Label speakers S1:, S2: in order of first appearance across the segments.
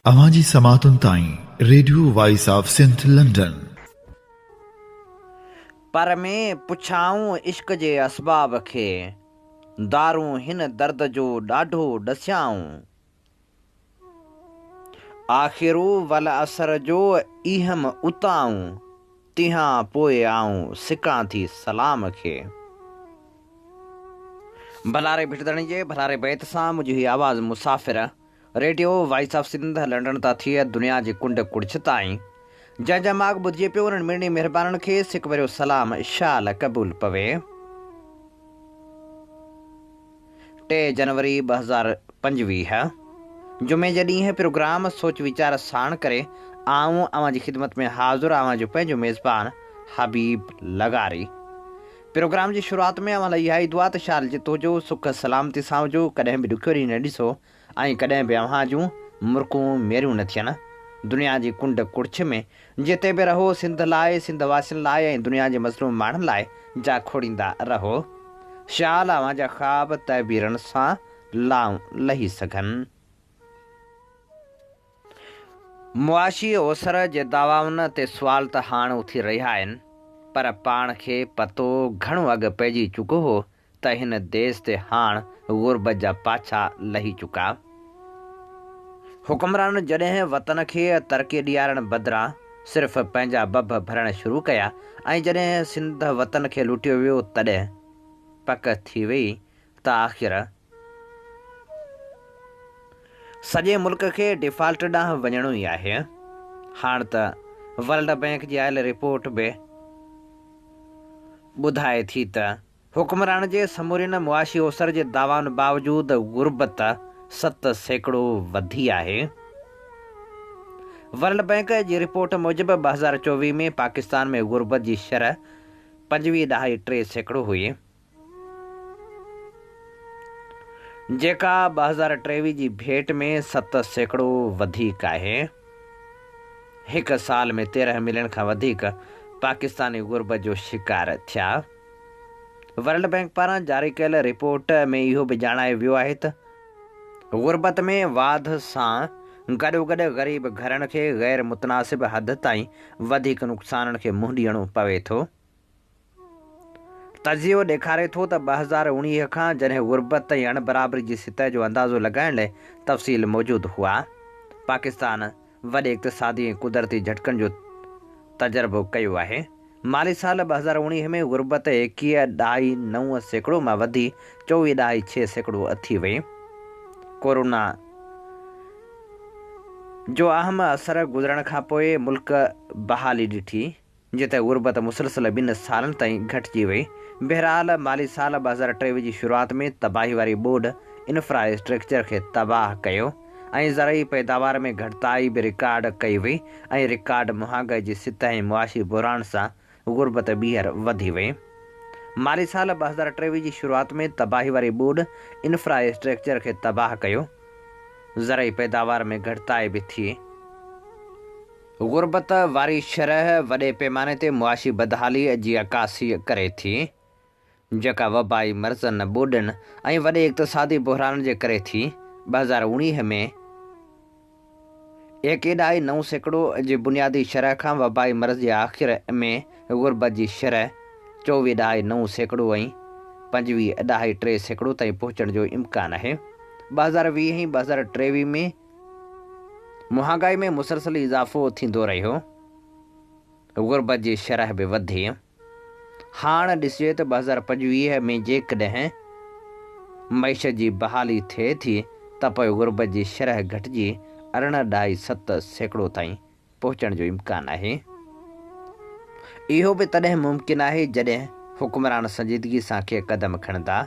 S1: اوهان جي سماعتن تائين radio voice of Sindh London.
S2: پر ۾ پڇائون عشق جي اسباب کي، دارون هن درد جو ڏاڍو ڏسيائون. آخر والعصر جو ايهم اتائون، تنهان پوء آئون سڪان ٿي سلام کي. ڀلاري ڀٽ ڌڻي جي ڀلاري بيت سان منهنجي هي آواز مسافر radio voice of Sindh London تان ٿي دنيا جي ڪنڊ ڪڙڇ تائين جنهن جا ماڳ ٻڌجي پيو انهن مڙني مهربانن کي سڪ ڀريو سلام شال قبول پوي. ٽي جنوري 2025 جمعي جي ڏينهن پروگرام سوچ ويچار ساڻ ڪري آئون اوهان جي خدمت ۾ حاضر اوهان جو پنهنجو ميزبان حبيب لغاري پروگرام جي شروعات ۾ اوهان لاء اها ئي دعا ته شال جت هجو، سک سلامتي سان هجو، ڪڏهن به ڏکيو ڏينهن نه ڏسو ۽ ڪڏهن به اوهان جون مرڪون ميريون نه ٿين. دنيا جي ڪنڊ ڪڙڇ ۾ جتي به رهو، سنڌ لاء، سنڌ واسين لاء ۽ دنيا جي مظلوم ماڻهن لاء جاکوڙيندا رهو. شال اوهان جا خواب تعبيرن سان لائون لهي سگهن. معاشي اوسر جي دعوائن تي سوال ته هاڻ اٿي رهيا آهن پر پاڻ کي پتو گهڻو اڳ پئجي چڪو هو ته هن ديس تي هاڻ غربت جا پاڇا لهي چڪا. حڪمرانن جڏهن وطن کي ترقي ڏيارڻ بدران صرف پنهنجا ڀڀ ڀرڻ شروع ڪيا ۽ جڏهن سنڌ وطن کي لٽيو ويو تڏهن پڪ ٿي وئي ته آخر سڄي ملڪ کي ڊيفالٽ ڏانهن وڃڻو ئي آهي. هاڻ ته ورلڊ بئنڪ جي آيل رپورٽ به ٻڌائي ٿي ته حڪمران جي سمورين معاشي اوسر جي دعوائن باوجود غربت 7% وڌي آهي. ورلڊ بئنڪ جي رپورٽ موجب 2024 ۾ پاڪستان ۾ غربت جي شرح 25.3% هئي. جيڪا 2023 جي ڀيٽ ۾ 7% وڌيڪ آهي. هڪ سال ۾ 13 ملين کان وڌيڪ پاڪستاني غربت جو شڪار ٿيا. ورلڊ بئنڪ پاران جاري ڪيل رپورٽ ۾ اهو به ڄاڻايو ويو آهي ته غربت ۾ واڌ سان گڏوگڏ غريب گهرن کي غير متناسب حد تائين وڌيڪ نقصانن کي منهن ڏيڻو پوي ٿو. تجزيو ڏيکاري ٿو ته 2019 کان جڏهن غربت ۽ اڻبرابري جي سطح جو اندازو لڳائڻ لاء تفصيل موجود هئا، پاڪستان وڏي اقتصادي ۽ قدرتي جهٽڪن جو تجربو ڪيو آهي. مالي سال 2019 ۾ غربت 21.9% مان وڌي 24.6% ٿي وئي. ڪورونا جو اهم اثر گذرڻ کانپوء ملڪ بحالي ڏٺي. جتي غربت مسلسل ٻن سالن تائين گهٽجي وئي. بهرحال مالي سال 2023 جي شروعات ۾ تباهي واري ٻوڏ انفرا اسٽرڪچر کي تباهه ڪيو ۽ زرعي پيداوار ۾ گهٽتائي به رڪارڊ ڪئي وئي ۽ رڪارڊ مهانگائي جي سطح ۽ معاشي بحران سان غربت ٻيهر وڌي وئي. مالي سال 2023 جي شروعات ۾ تباهي واري ٻوڏ انفرا اسٽرڪچر کي تباهه ڪيو. زرعي پيداوار ۾ گهٽتائي به ٿي. غربت واري شرح وڏي پيماني تي معاشي بدحالي جي عڪاسي ڪري ٿي، جيڪا وبائي مرضن، ٻوڏن ۽ وڏي اقتصادي بحرانن جي ڪري ٿي. 2019 ۾ 1.9% جي بنيادي شرح کان وبائي مرض جي آخر ۾ غربت جي شرح 24.9% ۽ 25.3% تائين پهچڻ جو امڪان آهي. 2020 ۽ 2023 ۾ مهانگائي ۾ مسلسل اضافو ٿيندو رهيو، غربت جي شرح به وڌي. هاڻ ڏسجي ته 2025 ۾ جيڪڏهن معيشت جي بحالي ٿئي ٿي ته پوء غربت جي شرح گهٽجي 18.7% تائين پهچڻ جو امڪان آهي. اهو به تڏهن ممڪن آهي جڏهن حڪمران سنجيدگي سان ڪي قدم کڻندا.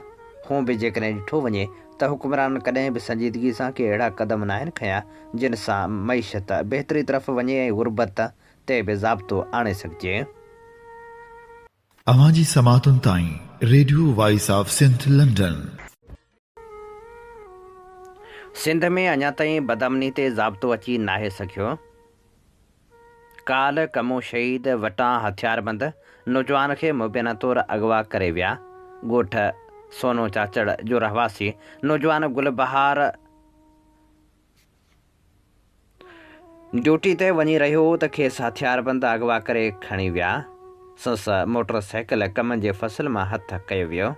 S2: هونء به جيڪڏهن ڏٺو وڃي ته حڪمرانن ڪڏهن به سنجيدگي سان ڪي اهڙا قدم ناهن کنيا جن سان معيشت بهتري طرف وڃي ۽ غربت تي به ضابطو آڻي سگهجي.
S1: اوهان جي سماعتن تائين radio voice of Sindh London.
S2: Sindh ۾ اڃا تائين بدامني تي ضابطو اچي ناهي سگهيو. ڪالهه ڪمو شهيد وٽان هٿياربند نوجوان کي مبينا طور اغوا ڪري ويا. ڳوٺ سونو چاچڙ جو رهواسي نوجوان گل بهار. ڊيوٽي تي وڃي رهيو هو ته کيس هٿياربند اغوا ڪري کڻي ويا. سندس موٽر سائيڪل ڪمند جي فصل مان هٿ ڪيو ويو.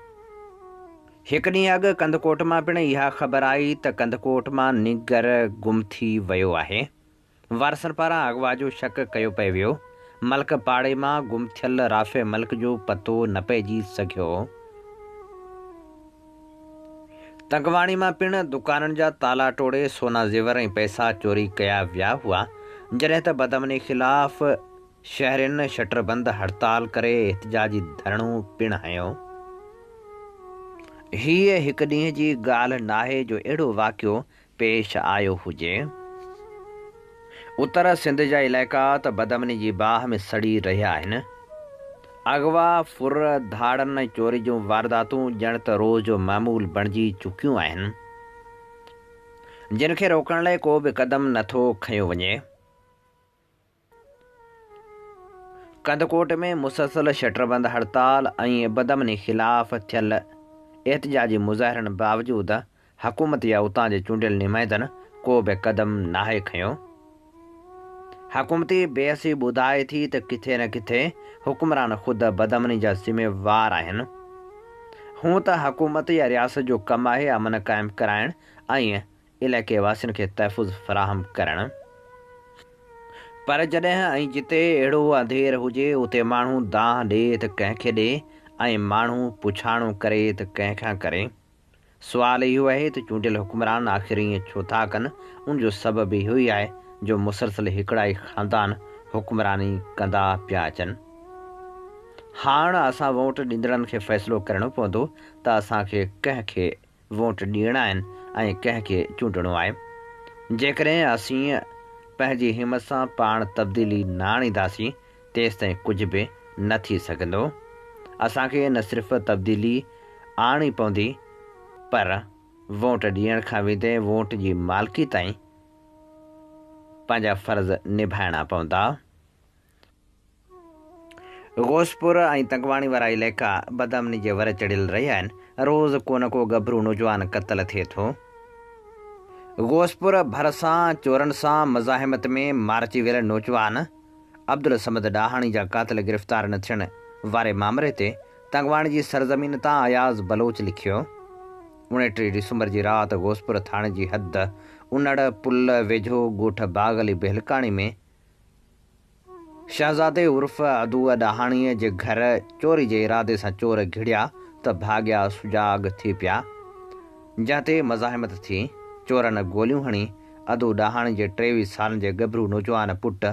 S2: هڪ ڏينهن اڳ ڪنڌڪوٽ مان پڻ اها خبر آئي ته ڪنڌڪوٽ مان نينگر گم ٿي ويو آهي. وارثن پاران اغوا جو شڪ ڪيو پئي ويو. ملڪ پاڙي مان گم ٿيل رافع ملڪ جو پتو نه پئجي سگهيو. تنگواڻي مان پڻ دڪانن جا تالا ٽوڙي سونا زيور ۽ پئسا چوري ڪيا ويا هئا، جڏهن ته بدامني خلاف شهرين شٽربند هڙتال ڪري احتجاجي ڌرڻو پڻ هنيو. هيء هڪ ڏينهن جي ڳالهه ناهي جو اهڙو واقعو پيش آيو هجي. اتر سنڌ جا علائقا ته بدامني جي باهه ۾ سڙي رهيا آهن. اغوا، ڦر، ڌاڙن ۽ چوري جون وارداتون ڄڻ ته روز جو معمول بڻجي چڪيون آهن. جن کي روڪڻ لاء ڪو به قدم نه ٿو کنيو وڃي. ڪنڌڪوٽ ۾ مسلسل شٽربند هڙتال ۽ بدامني خلاف ٿيل احتجاجي مظاهرن باوجود حڪومت يا اتان جي چونڊيل نمائندن ڪو به قدم ناهي کنيو. حڪومتي بيحسي ٻڌائي ٿي ته ڪٿي نه ڪٿي حڪمران خود بدامني جا ذميوار آهن. هونء ته حڪومت يا رياست جو ڪم آهي امن قائم ڪرائڻ ۽ علائقي واسين کي تحفظ فراهم ڪرڻ. پر جڏهن ۽ جتي اهڙو انڌير هجي اتي ماڻهو دانهن ڏي ته ڪنهن کي ڏي ۽ ماڻهو پڇاڻو ڪري ته ڪنهن کان ڪري. سوال اهو آهي ته چونڊيل حڪمران آخر ائين ڇو ٿا ڪن؟ ان جو سبب اهو ئي آهي جو مسلسل هڪڙا ئي خاندان حڪمراني ڪندا پيا اچن. هاڻ اسان ووٽ ڏيندڙن کي فيصلو ڪرڻو پوندو ته اسان کي ڪنهن کي ووٽ ڏيڻا آهن ۽ ڪنهن کي چونڊڻو آهي. جيڪڏهن اسين پنهنجي همت سان پاڻ تبديلي نه آڻينداسين تيستائين ڪجهه به نه ٿي سگهندو. اسان کي نه صرف تبديلي آڻڻي پوندي پر ووٽ ڏيڻ کان ويندي ووٽ جي مالڪي تائين پنهنجا فرض نڀائڻا پوندا. غوثپور ۽ تنگواڻي وارا علائقا بدامني جي ور چڙهيل رهيا آهن، روز ڪو نه ڪو ڳڀرو نوجوان قتل ٿئي ٿو. غوثپور ڀرسان چورن سان مزاحمت ۾ مارجي ويل نوجوان عبدالصمد ڏاهاڻي جا قاتل گرفتار نه ٿيڻ واري مامري تي تنگواڻي جي سرزمين تان اياز بلوچ لکيو، 29 ڊسمبر جي رات غوثپور ٿاڻي جي حد انڙ پل ويجهو ڳوٺ باغ علي بهلڪاڻي ۾ شهزادي عرف ادوء ڏاهاڻيء جي گهر چوري جي ارادي سان چور گهڙيا ته ڀاڳيا سجاڳ ٿي پيا، جنهن تي مزاحمت ٿي، چورن گوليون هڻي ادو ڏاهاڻي جي 23 سالن جي ڳڀرو نوجوان پٽ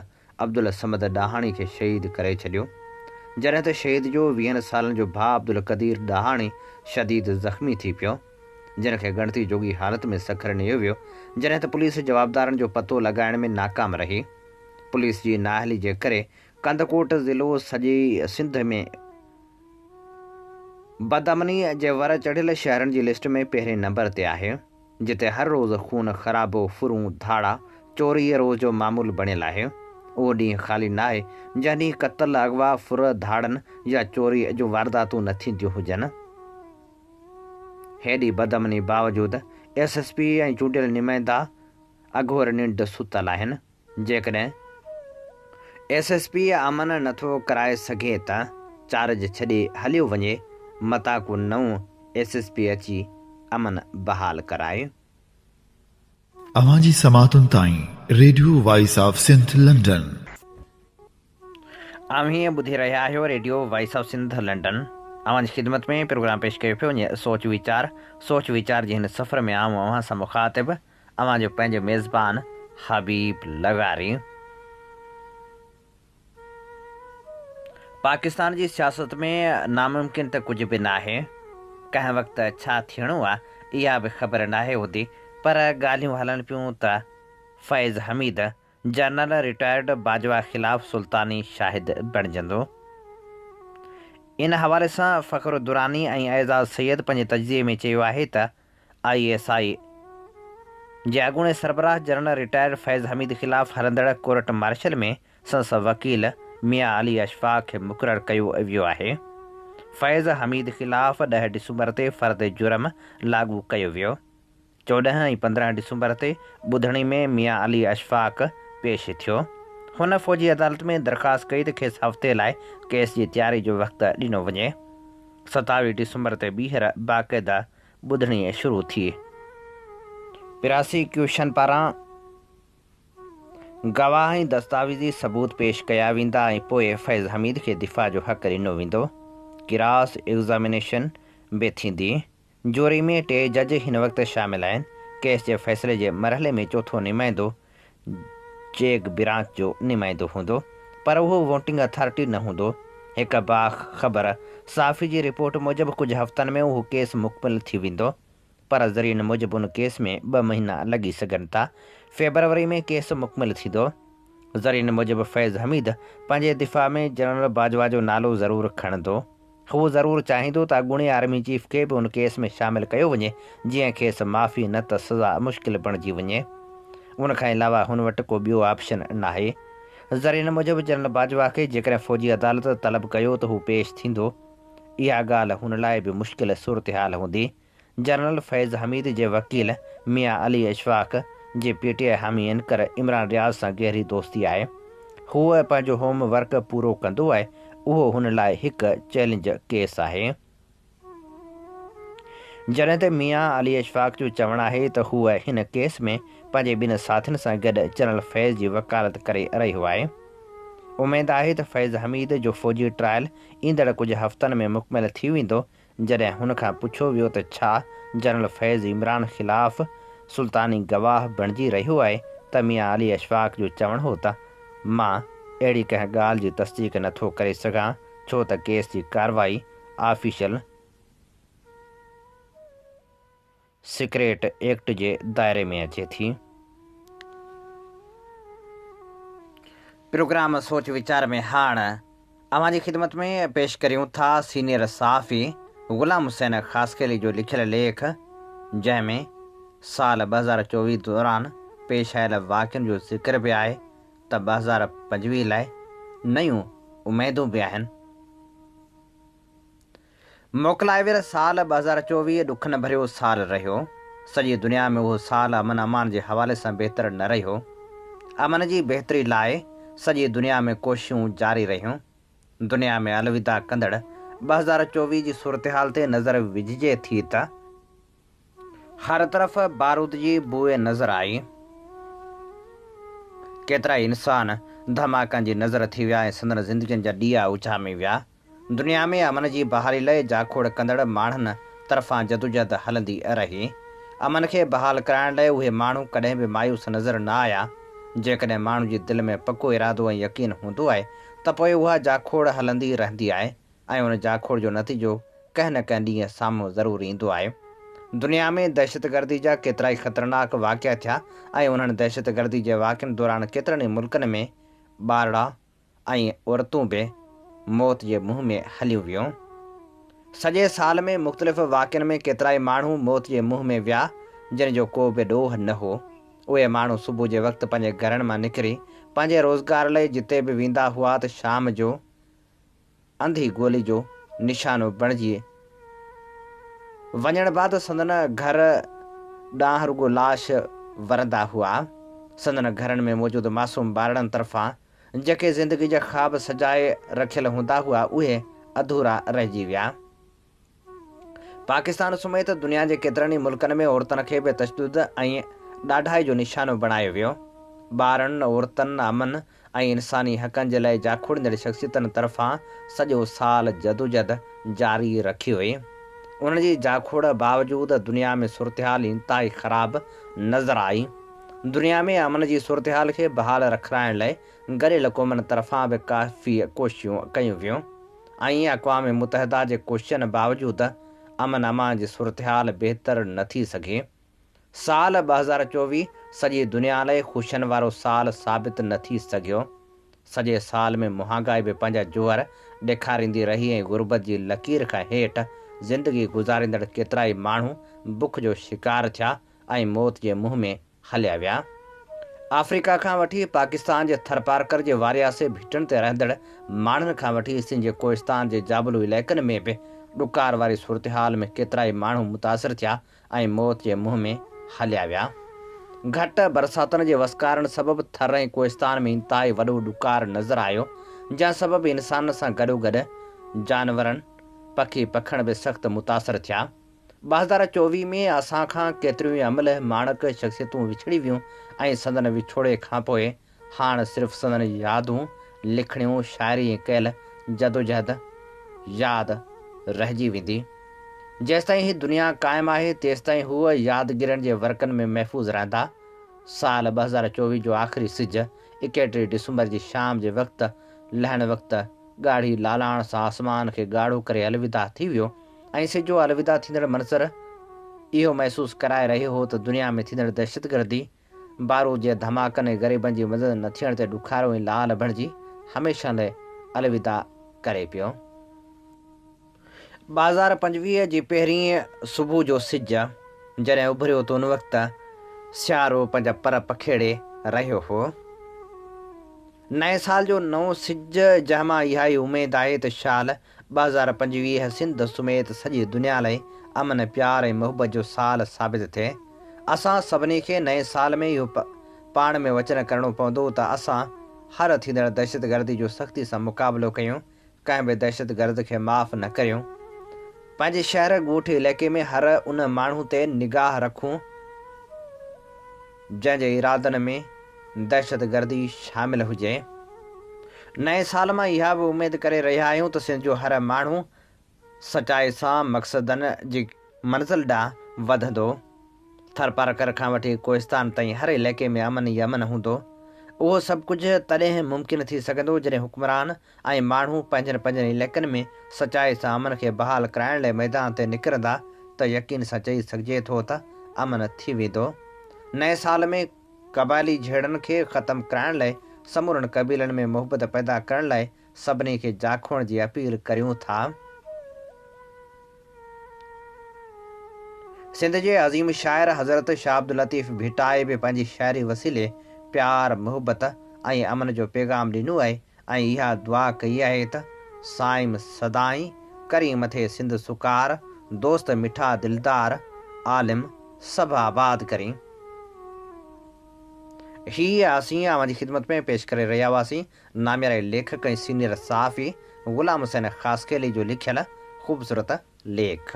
S2: عبدالصمد ڏاهاڻي کي شهيد ڪري ڇڏيو، جڏهن ته شهيد جو ويهن سالن جو ڀاء عبدالقدير ڏاهاڻي شديد زخمي ٿي پيو، جنهن کي ڳڻتي جوڳي حالت ۾ سکر نيو ويو، جڏهن ته پوليس جوابدارن جو پتو لڳائڻ ۾ ناڪام رهي. پوليس جي نااهلي جي ڪري ڪنڌڪوٽ ضلعو سڄي سنڌ ۾ بدامني جي ور چڙهيل شهرن جي لسٽ ۾ پهرين نمبر تي آهي، جتي هر روز خون خرابو، ڦرون، ڌاڙا، چوري روز جو معمول بڻيل آهي. اهو ڏينهن خالي ناهي، جنهن ڏينهن قتل، اغوا، ڦر، ڌاڙن يا چوري جون وارداتون نه ٿينديون هجن. هيڏي بدامني باوجود ايس ايس پي ۽ چونڊيل نمائندا اگهور ننڊ ستل آهن، جيڪڏهن ايس ايس پي امن نٿو ڪرائي سگهي ته چارج ڇڏي هليو وڃي، متان ڪو نئون ايس ايس پي اچي امن بحال ڪرائي.
S1: اوهان جي سماعتن تائين radio voice of Sindh London.
S2: اوهين ٻڌي رهيا آهيو radio voice of Sindh London. اوهان جي خدمت ۾ پروگرام پيش ڪيو پيو وڃي سوچ ويچار. سوچ ويچار جي هن سفر ۾ آئون اوهان سان مخاطب اوهان جو پنهنجو ميزبان حبيب لغاري. پاڪستان جي سياست ۾ ناممڪن ته ڪجهه به ناهي. ڪنهن وقت ڇا ٿيڻو آ اها به خبر ناهي هوندي پر ڳالهيون هلن پيون ته فيض حميد جنرل رٽائرڊ باجوا خلاف سلطاني شاهد بڻجندو. ان حوالي سان فخر دراني ۽ اعزاز سيد پنهنجي تجزيي ۾ چيو آهي ته I S I جي اڳوڻي سربراهه جنرل رٽائرڊ فيض حميد خلاف هلندڙ ڪورٽ مارشل ۾ سندس وڪيل ميان علي اشفاق کي مقرر ڪيو ويو آهي. فيض حميد خلاف 10 ڊسمبر تي فرد جرم لاڳو ڪيو ويو. 14 ۽ 15 ڊسمبر تي ٻڌڻي ۾ ميان علي اشفاق پيش ٿيو. هن فوجي عدالت ۾ درخواست ڪئي ته کيس هفتي لاء ڪيس جي تياري جو وقت ڏنو وڃي. 27 ڊسمبر تي ٻيهر باقاعده ٻڌڻي شروع ٿي. پراسيڪيوشن پاران گواهه ۽ دستاويزي ثبوت پيش ڪيا ويندا ۽ پوء فيض حميد کي دفاع جو حق ڏنو ويندو. ڪراس ايگزامينيشن به ٿيندي. جوري ۾ ٽي جج هن وقت شامل آهن. ڪيس جي فيصلي جي مرحلي ۾ چوٿون نمائندو جيگ برانچ جو نمائندو هوندو پر اهو ووٽنگ اٿارٽي نه هوندو. هڪ باخبر صحافي جي رپورٽ موجب ڪجهه هفتن ۾ اهو ڪيس مڪمل ٿي ويندو. پر ذريعن موجب ان ڪيس ۾ ٻه مهينا لڳي سگهن ٿا. فيبروري ۾ ڪيس مڪمل ٿيندو. ذريعن موجب فيض حميد پنهنجي دفاع ۾ جنرل باجوا جو نالو ضرور کڻندو. هو ضرور چاهيندو ته اڳوڻي آرمي چيف کي به ان ڪيس ۾ شامل ڪيو وڃي جيئن کيس معافي نه ته سزا مشڪل بڻجي وڃي. ان کان علاوه هن وٽ ڪو ٻيو آپشن ناهي. ذريعن موجب جنرل باجوا کي جيڪڏهن فوجي عدالت طلب ڪيو ته هو پيش ٿيندو. اها ڳالهه هن لاء به مشڪل صورتحال هوندي. جنرل فيض حميد جي وڪيل ميان علي اشفاق جي پي ٽي آء حامي اينڪر عمران رياض سان گهري دوستي آهي. هو پنهنجو هوم ورڪ پورو ڪندو آهي، اهو هن لاء هڪ چئلينج ڪيس آهي. جڏهن ته ميان علي اشفاق جو چوڻ آهي ته هو هن ڪيس ۾ پنهنجي ٻن ساٿين سان گڏ جنرل فيض جي وڪالت ڪري رهيو آهي. اميد آهي ته فيض حميد جو فوجي ٽرائل ايندڙ ڪجهه هفتن ۾ مڪمل ٿي ويندو جڏهن هن کان پڇيو ويو ته ڇا جنرل فيض عمران خلاف سلطاني گواهه بڻجي رهيو آهي ته ميان علي اشفاق جو چوڻ هو ته مان اهڙي ڪنهن ڳالهه جي تصديق نه ٿو ڪري سگهان ڇو ته ڪيس جي ڪارروائي آفيشل سيڪريٽ ايڪٽ جي دائري ۾ اچي ٿي. پروگرام سوچ ويچار ۾ هاڻ اوهان جي خدمت ۾ پيش ڪريون ٿا سينيئر صحافي غلام حسين خاصخيلي جو لکيل ليک جنهن ۾ سال 2024 دوران پيش آيل واقعن جو ذڪر به آهي ته 2025 لاء نيون اميدون به آهن. موڪلائي ويل سال 2024 ڏکن ڀريو سال رهيو. سڄي دنيا ۾ اهو سال امن امان جي حوالي سان بهتر نه رهيو. امن جي بهتري لاء سڄي دنيا ۾ ڪوششون جاري رهيون. دنيا ۾ الوداع ڪندڙ 2024 جي صورتحال تي نظر وجهجي ٿي ته، هر طرف بارود جي بوء نظر آئي. ڪيترائي انسان ڌماڪن جي نظر ٿي ويا ۽ سندن زندگين جا ڏيئا اجهامي ويا. دنيا ۾ امن جي بحالي لئه جاکوڙ ڪندڙ ماڻهن طرفان جدوجهد هلندي رهي. امن کي بحال ڪرائڻ لئه اهي ماڻهو ڪڏهن به مايوس نظر نه آيا. جيڪڏهن ماڻهو جي دل ۾ پڪو ارادو ۽ يقين هوندو آهي ته پوء اها جاکوڙ هلندي رهندي آهي. ۽ ان جاکوڙ جو نتيجو ڪنهن نه ڪنهن ڏينهن سامهون ضرور ايندو آهي. دنيا ۾ دهشتگردي جا ڪيترائي خطرناڪ واقعا ٿيا ۽ انهن دهشتگردي جي واقعن دوران ڪيترن ئي ملڪن ۾ ٻارڙا ۽ عورتون به موت جي منهن ۾ هليون ويون. سڄي سال ۾ مختلف واقعن ۾ ڪيترائي ماڻهو موت جي منهن ۾ ويا جن جو ڪو به ڏوهه نه هو. اهي ماڻهو صبح جي وقت پنهنجي گهرن مان نڪري پنهنجي روزگار لئي جتي به ويندا هئا ته شام جو انڌي گولي جو نشانو بڻجي وڃڻ بعد سندن گهر ڏانهن رڳو لاش ورندا هئا. سندن گهرن ۾ موجود معصوم ٻارڙن طرفان جيڪي زندگي جا خواب سجائي رکيل هوندا هئا، اهي اڌورا رهجي ويا. پاڪستان سميت دنيا جي ڪيترن ئي ملڪن ۾ عورتن کي به تشدد ۽ ڏاڍائي جو نشانو بڻايو ويو. ٻارن، عورتن، امن ۽ انساني حقن جي لاء جاکوڙيندڙ شخصيتن طرفان سڄو سال جدوجھد جاري رکي وئي. انهن جي جاکوڙ باوجود دنيا ۾ صورتحال انتهائي خراب نظر آئي. دنيا ۾ امن جي صورتحال کي بحال رکرائڻ لاء گڏيل قومن طرفان به ڪافي ڪوششون ڪيون ويون. ۽ اقوام متحده جي ڪوششن باوجود امن امان جي صورتحال بهتر نه ٿي سگهي. سال 2024 سڄي دنيا لئه خوشين وارو سال ثابت نه ٿي سگهيو. سڄي سال ۾ مهانگائي به پنهنجا جوهر ڏيکاريندي رهي ۽ غربت جي لڪير کان هيٺ زندگي گذاريندڙ ڪيترائي ماڻهو بک جو شڪار ٿيا ۽ موت جي منهن ۾ هليا ويا. آفريڪا کان وٺي پاڪستان جي ٿرپارڪر جي وارياسي ڀٽن تي رهندڙ ماڻهن کان وٺي سنڌ جي ڪوهستان جي جابلو علائقن ۾ به ڏڪار واري صورتحال ۾ ڪيترائي ماڻهو متاثر ٿيا ۽ موت جي منهن ۾ هليا ويا. گهٽ برساتن جي وسڪارن سبب ٿر ۽ ڪوهستان ۾ انتهائي وڏو ڏڪار نظر آيو، جنهن سبب انسانن سان گڏوگڏ جانورن، پکي پکڻ به سخت متاثر ٿيا. 2024 ۾ اسان کان ڪيتريون ئي املهه ماڻڪ شخصيتون وڇڙي ويون ۽ سندن وڇوڙي کانپوء هاڻ صرف سندن يادون، لکڻيون، شاعري ۽ ڪيل جدوجهد ياد رهجي ويندي. جيستائين هي دنيا قائم آهي، تيستائين هو يادگيرين جي ورقن ۾ محفوظ رهندا. سال 2024 جو آخري سج ايڪٽيهه ڊسمبر جي شام جي وقت لهڻ وقت ڳاڙهي لالاڻ سان آسمان کي ڳاڙهو ڪري الوداع ٿي ويو ۽ سج جو الوداع ٿيندڙ منظر اهو محسوس ڪرائي رهيو هو ته دنيا ۾ ٿيندڙ دهشتگردي، بارود جي ڌماڪن ۽ غريبن جي مدد نه ٿيڻ تي ڏکارو ۽ لال بڻجي هميشه لاء الوداع ڪري پيو. 2025 جي پهرين صبح جو سج جڏهن اڀريو ته ان وقت سيارو پنهنجا پر پکيڙي رهيو هو. نئين سال جو نئون سج جنهن مان اها ئي اميد آهي ته شال 2025 سنڌ سميت سڄي دنيا لاء امن، پيار ۽ محبت جو سال ثابت ٿئي. اسان سڀني کي نئين سال ۾ اهو پاڻ ۾ وچن ڪرڻو پوندو ته اسان هر ٿيندڙ دهشتگردي جو سختي سان مقابلو ڪيون، ڪنهن به دهشتگرد کي معاف نه ڪريون. پنهنجي شهر، ڳوٺ، علائقي ۾ هر ان ماڻهو تي نگاهه رکون جنهن جي ارادن ۾ دهشتگردي شامل هجي. نئين سال مان اها به اميد ڪري رهيا آهيون ته سنڌ جو هر ماڻهو سچائي سان مقصدن جي منزل ڏانهن وڌندو. ٿرپارڪر کان وٺي ڪوهستان تائين هر علائقي ۾ امن ئي امن هوندو. اهو سڀ ڪجهه تڏهن ممڪن ٿي سگهندو جڏهن حڪمران ۽ ماڻهو پنهنجن پنهنجن علائقن ۾ سچائي سان امن کي بحال ڪرائڻ لاء ميدان تي نڪرندا ته يقين سان چئي سگهجي ٿو ته امن ٿي ويندو. نئين سال ۾ قبائلي جهيڙن کي ختم ڪرائڻ لاء سمورن قبيلن ۾ محبت پيدا ڪرڻ لاء سڀني کي جاکوڙڻ جي اپيل ڪريون ٿا. سنڌ جي عظيم شاعر حضرت شاهه عبداللطيف ڀٽائي به پنهنجي شاعري وسيلي پيار، محبت ۽ امن جو پيغام ڏنو آهي ۽ اها دعا ڪئي آهي ته، صائم سدائين، ڪرين مٿي سنڌ سڪار، دوست مٺا دلدار، عالم سڀ آباد ڪرين. هي اسين اوهان جي خدمت ۾ پيش ڪري رهيا هئاسين نامياري ليکڪ ۽ سينيئر صحافي غلام حسين خاصخيلي جو لکيل خوبصورت ليک.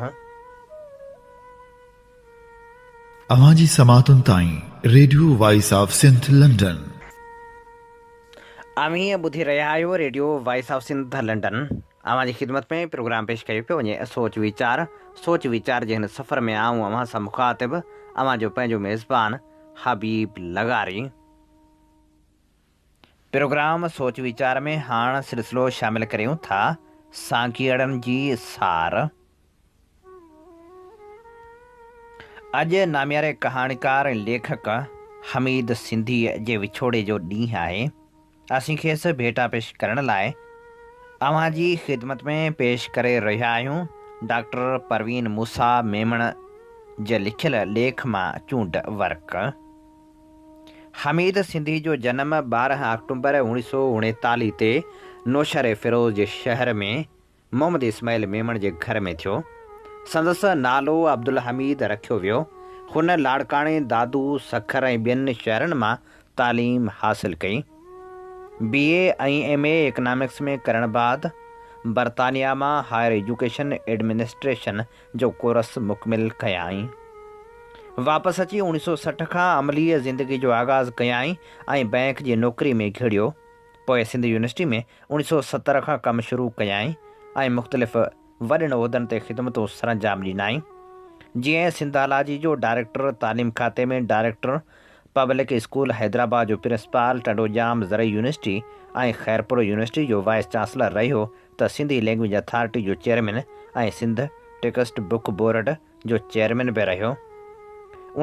S1: اوهان جي سماعتن تائين radio voice of Sindh London.
S2: اوهين ٻڌي رهيا آهيو radio voice of Sindh London. اوهان جي خدمت ۾ پروگرام پيش ڪيو پيو وڃي سوچ ويچار. سوچ ويچار جي هن سفر ۾ آئون اوهان سان مخاطب اوهان جو پنهنجو ميزبان حبيب لغاري. پروگرام سوچ ويچار ۾ هاڻ سلسلو شامل ڪريون ٿا سانگيئڙن جي سار. اڄ نامياري ڪهاڻيڪار ۽ ليکڪ حميد سنڌيء جي وڇوڙي جو ڏينهن آهي. اسين کيس ڀيٽا پيش ڪرڻ لاء اوهان جي خدمت ۾ پيش ڪري رهيا آهيون ڊاڪٽر پروين موسيٰ ميمڻ جي لکيل ليک مان چونڊ ورق. حميد سنڌي جو جنم 12 آڪٽومبر 1939 تي نوشهري فيروز جي شهر ۾ محمد اسماعيل ميمڻ جي گهر ۾ ٿيو. سندس نالو عبدالحميد رکيو ويو. هن لاڙڪاڻي، دادو، سکر ۽ ٻين شهرن مان تعليم حاصل ڪئي. بي اي ۽ ايم اي اڪنامڪس ۾ ڪرڻ بعد برطانيا مان هائر ايجوڪيشن ايڊمنسٽريشن جو ڪورس مڪمل ڪيائين. واپس اچي 1960 کان عملي زندگي جو آغاز ڪيائين ۽ بئنڪ جي نوڪري ۾ گهڙيو. پوء سنڌ يونيورسٽي ۾ 1970 کان ڪم شروع ڪيائين ۽ مختلف وڏن عهدن تي خدمتون سرانجام ڏنائين. جيئن سنڌالاجي جو ڊائريڪٽر، تعليم کاتي ۾ ڊائريڪٽر، پبلڪ اسڪول حيدرآباد جو پرنسپال، ٽنڊوڄام زرعي يونيورسٽي ۽ خيرپور يونيورسٽي جو وائيس چانسلر رهيو ته سنڌي لينگويج اٿارٽي جو chairman ۽ Sindh text book board جو چيئرمين به رهيو.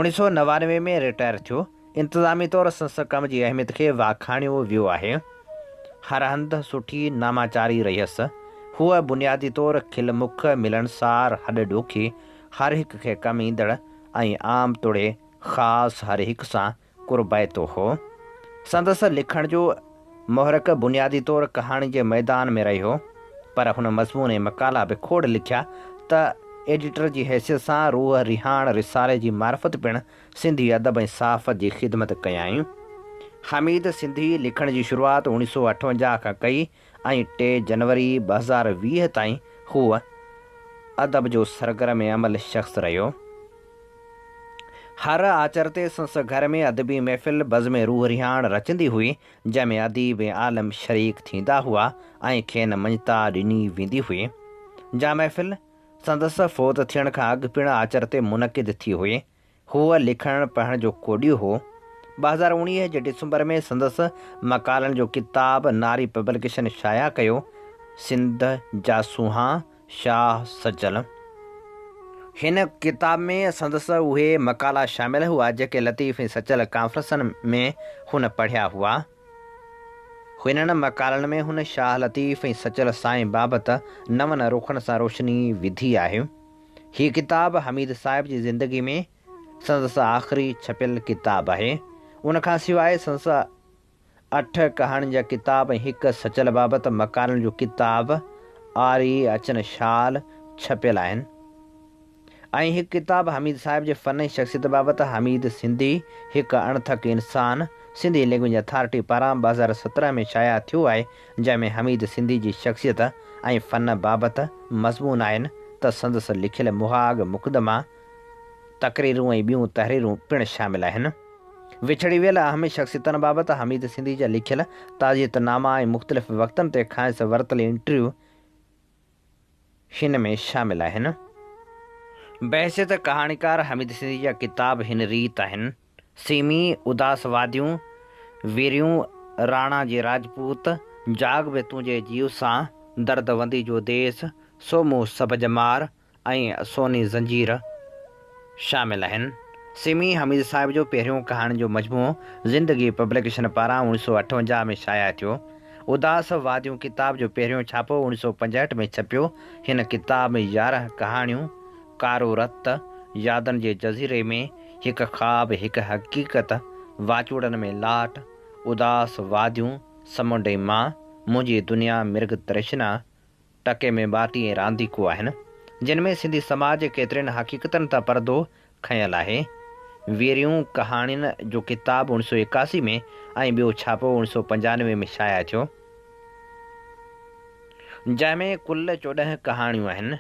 S2: 1999 ۾ رٽائر ٿيو. انتظامي طور سندس ڪم جي اهميت کي واکاڻيو ويو آهي. هر هنڌ سٺي ناماچاري رهيس. هو بنيادي طور کل مک، ملڻسار، هڏ ڏوکي، هر هڪ کي ڪم ايندڙ ۽ عام توڙي خاص هر هڪ سان قربائتو هو. سندس لکڻ جو محرڪ بنيادي طور ڪهاڻي جي ميدان ۾ رهيو، پر هن مضمون ۽ مقالا به کوڙ لکيا ته ايڊيٽر جي حيثيت سان روح رهاڻ رسالي جي معرفت پڻ سنڌي ادب ۽ صحافت جي خدمت ڪيائين. حميد سنڌي لکڻ جي شروعات اوڻيهه سؤ اٺونجاهه کان ڪئي ۽ ٽي جنوري 2020 تائين هو ادب جو سرگرم عمل شخص رهيو. هر آچر تي سندس گهر ۾ ادبي محفل بزم روح رهاڻ رچندي هئي، جنهن ۾ اديب ۽ عالم شريڪ ٿيندا هئا ۽ کين مڃتا ڏني ويندي هئي. جا محفل سندس فوت ٿيڻ کان اڳ پڻ آچر تي منعقد ٿي هئي. هو لکڻ پڙهڻ جو ڪوڏيو هو. 2019 جي ڊسمبر ۾ سندس مقالن جو ڪتاب ناري پبلڪيشن شايع ڪيو، سنڌ جا سونهان، شاهه سچل. هن ڪتاب ۾ سندس اهي مقالا شامل هئا، جيڪي لطيف ۽ سچل ڪانفرنسن ۾ هن پڙهيا هئا. هنن مقالن ۾ هن شاهه لطيف ۽ سچل سائين بابت نون رخن سان روشني وڌي آهي. هي ڪتاب حميد صاحب جي زندگي ۾ سندس آخري ڇپيل ڪتاب آهي. ان کان سواء سندس اٺ ڪهاڻين جا ڪتاب ۽ هڪ سچل بابت مقالن جو ڪتاب آري اچن شال ڇپيل آهن ۽ هڪ ڪتاب حميد صاحب جي فن ۽ شخصيت بابت حميد سنڌي هڪ اڻٿڪ انسان سنڌي لينگويج اٿارٽي پاران 2017 ۾ شايع ٿيو آهي جنهن ۾ حميد سنڌي جي شخصيت ۽ فن بابت مضمون آهن ته سندس لکيل مهاڳ مقدما تقريرون ۽ ٻيون تحريرون پڻ شامل آهن. وڇڙي ويل اهم شخصيتن بابت حميد سنڌي جا لکيل تعزيت ناما ۽ مختلف وقتن تي کانئس ورتل انٽرويو هن ۾ شامل آهن. بحيثيت ڪهاڻيڪار حميد سنڌي جا ڪتاب هن ريت آهن، سيمي، اداس واديون، ويريون، راڻا جي راجپوت، جاڳ به تنهنجي جيء سان، درد وندي جو ديس، سومو سڀ ڄمار، ۽ سوني زنجير شامل آهن. سيمي حميد صاحب جو پهريون ڪهاڻين جو مجموعو زندگي پبليڪيشن پاران اوڻيهه سؤ اٺونجاهه ۾ شايع ٿيو. اداس واديون ڪتاب جو پهريون ڇاپو اوڻيهه سؤ پنجهٺ ۾ ڇپيو. هن ڪتاب ۾ 11 ڪهاڻيون، ڪارو رت، يادن جي جزيري ۾، هڪ خواب هڪ حقيقت، واچوڙن ۾ لاٽ، اداس واديون، سمنڊ ۽ مان، منهنجي دنيا مرگ ترشنا، ٽڪي ۾ ٻاٽي ۽ رانديڪو آهن، جن ۾ سنڌي سماج جي ڪيترين حقيقتن تان پردو کنيل آهي. ويريون ڪهاڻين جو ڪتاب اوڻيهه سؤ ايڪاسي ۾ ۽ ٻيو ڇاپو اوڻيهه سؤ پنجانوي ۾ شايع ٿيو، جنهن ۾ ڪل 14 ڪهاڻيون آهن.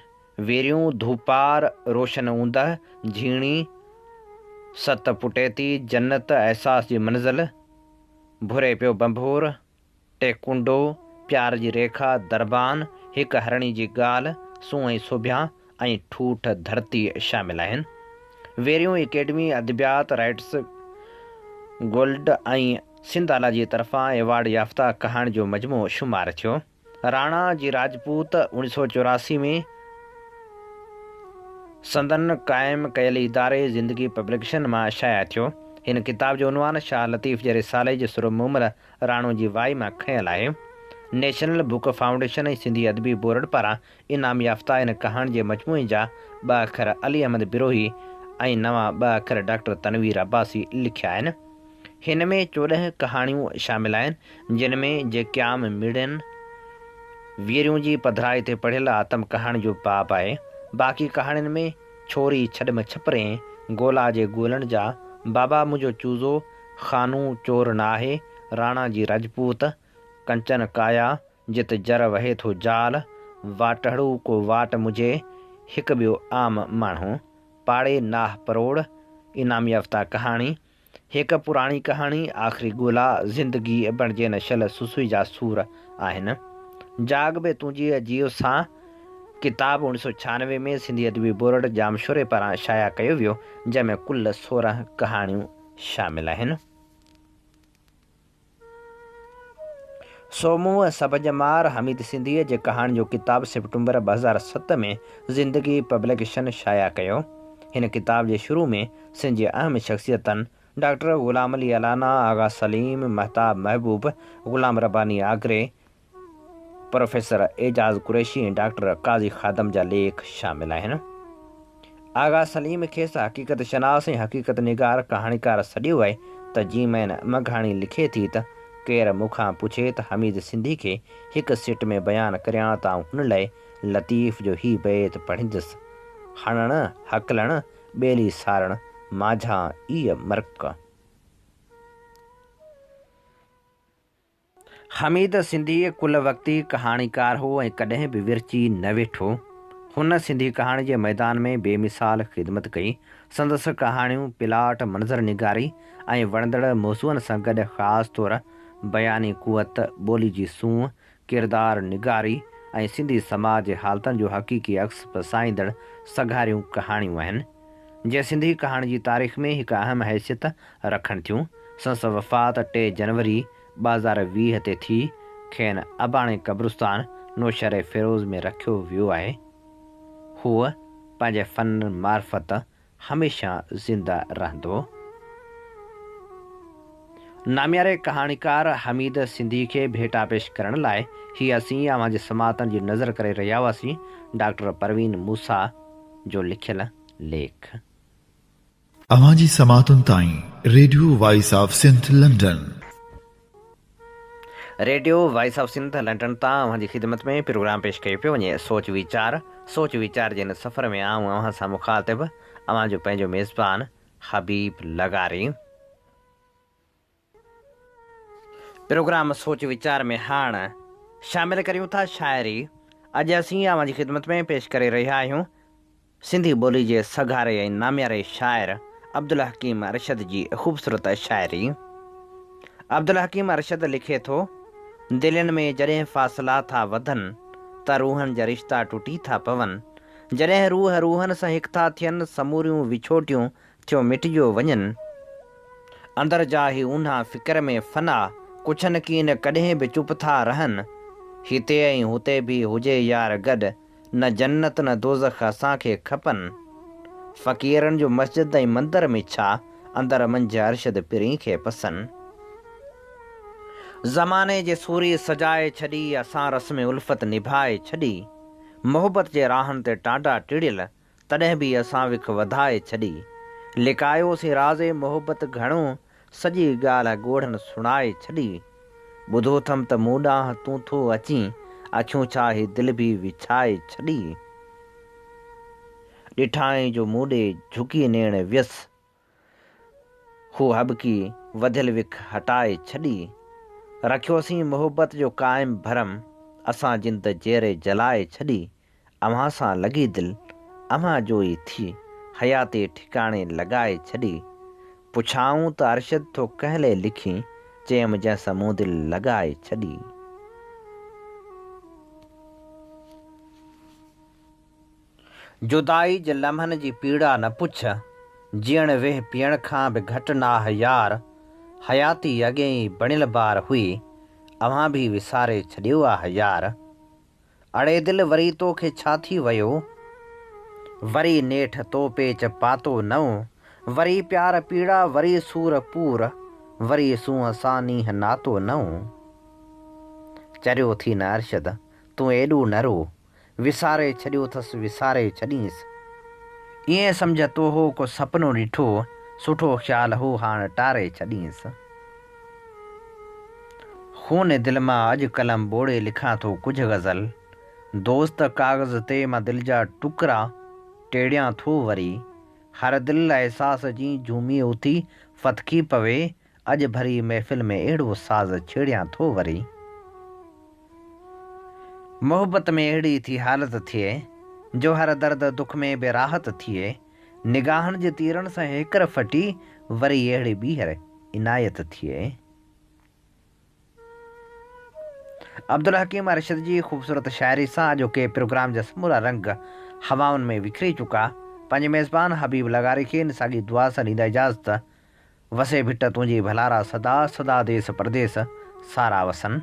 S2: ويريون، ڌوپار، روشن اوندهه، جهيڻي، ست پٽيتي، جنت، احساس جي منزل، ڀري پيو ڀنڀور، ٽيڪونڊو، پيار جي ريکا، دربان، هڪ هرڻي جي ڳالهه، سونهن ۽ سوڀيا ۽ ٺوٺ ڌرتي شامل آهن. ويريون اڪيڊمي ادبيات، رائٽس گلڊ ۽ سنڌالاجي طرفان ايوارڊ يافته ڪهاڻي جو مجموعو شمار ٿيو. راڻا جي راجپوت 1984 ۾ سندن قائم ڪيل اداري زندگي پبليڪيشن مان شايع ٿيو. هن ڪتاب جو عنوان شاهه لطيف جي رسالي جي سر مومل راڻو جي وائي مان کنيل آهي. نيشنل بڪ فائونڊيشن ۽ سنڌي ادبي بورڊ پاران انعام يافته هن ڪهاڻي جي مجموعي جا ٻه اکر علي احمد بروهي ۽ نوان ٻه اکر ڊاڪٽر تنوير عباسي لکيا آهن. هن ۾ 14 ڪهاڻيون شامل آهن، جن ۾ جيڪيام مڙين ويريون جي پڌرائي تي پڙهيل آتم ڪهاڻي جو باب آهي. باقي ڪهاڻين ۾ ڇوري ڇڏ م ڇپرين، گولا جي گولن جا، بابا منهنجو چوزو، خانو چور نه آهي، راڻا جي راجپوت، ڪنچن ڪايا، جت جر وهي ٿو جال، واٽهڙو ڪو واٽ مجهي، هڪ ٻيو عام ماڻهو، پاڙي ناهه پروڙ، انعام يافته ڪهاڻي، هڪ پراڻي ڪهاڻي، آخري ڳولا، زندگي بڻجي نه شل سسئي جا سور آهن. جاڳ به تنهنجي جيء سان ڪتاب 1996 ۾ سنڌي ادبي بورڊ ڄامشوري پاران شايع ڪيو ويو، جنهن ۾ ڪل 16 ڪهاڻيون شامل آهن. سوموء سڀ ڄمار حميد سنڌيء جي ڪهاڻين جو ڪتاب سيپٽمبر 2007 ۾ زندگي پبليڪيشن شايع ڪيو. هن ڪتاب جي شروع ۾ سنڌ جي اهم شخصيتن ڊاڪٽر غلام علي الانا، آغا سليم، مهتاب محبوب، غلام رباني آگري، پروفيسر اعجاز قريشي ۽ ڊاڪٽر قاضي خادم جا ليک شامل آهن. آغا سليم کيس حقيقت شناس ۽ حقيقت نگار ڪهاڻيڪار سڏيو آهي ته جيمين مگهاڻي لکي ٿي ته ڪير مون کان پڇي ته حميد سنڌي کي هڪ سٽ ۾ بيان ڪريان ته آئون هن لئه لطيف جو هي بيت پڙهندس. هڻڻ، هڪلڻ، ٻيلي سارڻ، مانجهان ايء مرڪ. حميد سنڌي ڪل وقتي ڪهاڻيڪار هو ۽ ڪڏهن به ورچي نه ويٺو. هن سنڌي ڪهاڻي جي ميدان ۾ بي مثال خدمت ڪئي. سندس ڪهاڻيون پلاٽ، منظر نگاري ۽ وڻندڙ موضوعن سان گڏ خاص طور بياني قوت، ٻولي جي سونهن، ڪردار نگاري ۽ سنڌي سماج جي حالتن جو حقيقي عڪس پسائيندڙ سگهاريون ڪهاڻيون آهن. جي سنڌي ڪهاڻي جي تاريخ ۾ هڪ اهم حيثيت رکن ٿيون. سندس وفات ٽي جنوري 2020 تي ٿي. کين اباڻي قبرستان نوشهري فيروز ۾ رکيو ويو آهي. هو پنهنجي فن معرفت هميشه زنده رهندو. نامياري ڪهاڻيڪار حميد سنڌي کي ڀيٽا پيش ڪرڻ لاء هي اسين اوهان جي سماعتن جي نظر ڪري رهيا هئاسين ڊاڪٽر پروين موسيٰ جو لکيل ليک.
S1: اوهان جي سماعتن تائين radio voice of Sindh London.
S2: Radio voice of Sindh London تان اوهان جي خدمت ۾ پروگرام پيش ڪيو پيو وڃي سوچ ويچار سوچ ويچار جي هن سفر ۾ آئون اوهان سان مخاطب اوهان جو پنهنجو ميزبان حبيب لغاري. پروگرام سوچ ويچار ۾ هاڻ شامل ڪريون ٿا شاعري. اڄ اسين اوهان جي خدمت ۾ پيش ڪري رهيا آهيون سنڌي ٻولي جي سگهاري ۽ نامياري شاعر عبدالحڪيم ارشد جي خوبصورت شاعري. عبدالحڪيم ارشد لکي ٿو، دلين ۾ جڏهن فاصلا ٿا وڌن ته روحن جا رشتا ٽٽي ٿا پون. جڏهن روح روحن سان هڪ ٿا ٿين سموريون وڇوٽيون ٿيو مٽجيو وڃن. اندر جا هي اونها فڪر ۾ فنا، ڪڇن ڪين ڪڏهن به چپ ٿا رهن. هتي ۽ هتي ڀي هجي يار گڏ، نه جنت نه دوزخ اسان کي کپن. فقيرن جو مسجد ۽ مندر ۾ ڇا، اندر منجهه ارشد پرين کي پسن. زماني جي سوري سجائي ڇڏي، اسان رسم الفت نڀائي ڇڏي. محبت جي راهن تي ٽانڊا ٽڙيل، تڏهن به اسان وک وڌائي ڇڏي. لڪايوسين راز محبت گهڻو، سڄي ڳالهه ڳوڙهن سڻائي ڇڏي. ٻڌو ٿم ته مون ڏانهن تون ٿو اچين، اکيون ڇا هي دل به وڇائي ڇڏي. ڏٺائين جو مون ڏي جهڪي نيڻ ويس. هو هٻڪي وڌيل وک هٽائي ڇڏي. رکيوسين محبت جو قائم ڀرم، اسان جند جيئري جلائي ڇڏي. اوهان سان لڳي دل، اوهان جو ئي ٿي، حياتي ٺڪاڻي لڳائي ڇڏي. پڇائون ته ارشد ٿو ڪنهن لئه لکين، چيم جنهن سان مون دل لڳائي ڇڏي. جدائي جي لمحن جي پيڙا نه پڇ، جيئڻ ويهه پيئڻ کان به گهٽ ناهه يار، حياتي اڳئين ئي بڻيل بار هئي، اوهان ڀي وساري ڇڏيو آهه يار. اڙي دل وري تو کي ڇا ٿي ويو؟ وري نيٺ تو پيچ پاتو نئون، وري پيار پيڙا وري سور پور، وري سونهن سان نينهن ناتو نئون. چريو ٿي نه ارشد، تون ايڏو نه رو، وساري ڇڏيو ٿس وساري ڇڏينس. ائين سمجهه تو هو ڪو سپنو ڏٺو، سٺو خيال هو هاڻ ٽاري ڇڏينس. خون دل مان اڄ قلم ٻوڙي لکان ٿو ڪجهه غزل. دوست ڪاغذ تي مان دل جا ٽڪرا ٽيڙيان ٿو وري. هر دل احساس جي جهومي اٿي ڦٿڪي پوي، اڄ ڀري محفل ۾ اهڙو ساز ڇيڙيان ٿو وري. محبت ۾ اهڙي ٿي حالت ٿئي، جو هر درد دک ۾ به راحت ٿئي. نگاهن جي تيرن سان هيڪر ڦٽي، وري اهڙي ٻيهر عنايت ٿئي. عبدالحڪيم ارشد جي خوبصورت شاعري سان اڄوڪي پروگرام جا سمورا رنگ هوائن ۾ وکري چڪا. پنهنجي ميزبان حبيب لغاري کي ان ساڳي دعا سان ڏيندا اجازت. وسي ڀٽ تنهنجي ڀلارا سدا سدا ديس پرديس سارا وسن.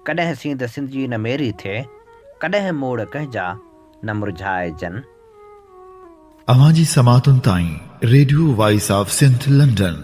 S2: ڪڏهن سينڌ سنڌ جي نه ميري ٿئي، ڪڏهن موڙ ڪنهن جا نه مرجهائجن.
S1: اوهان جي سماعتن تائين radio voice of Sindh London.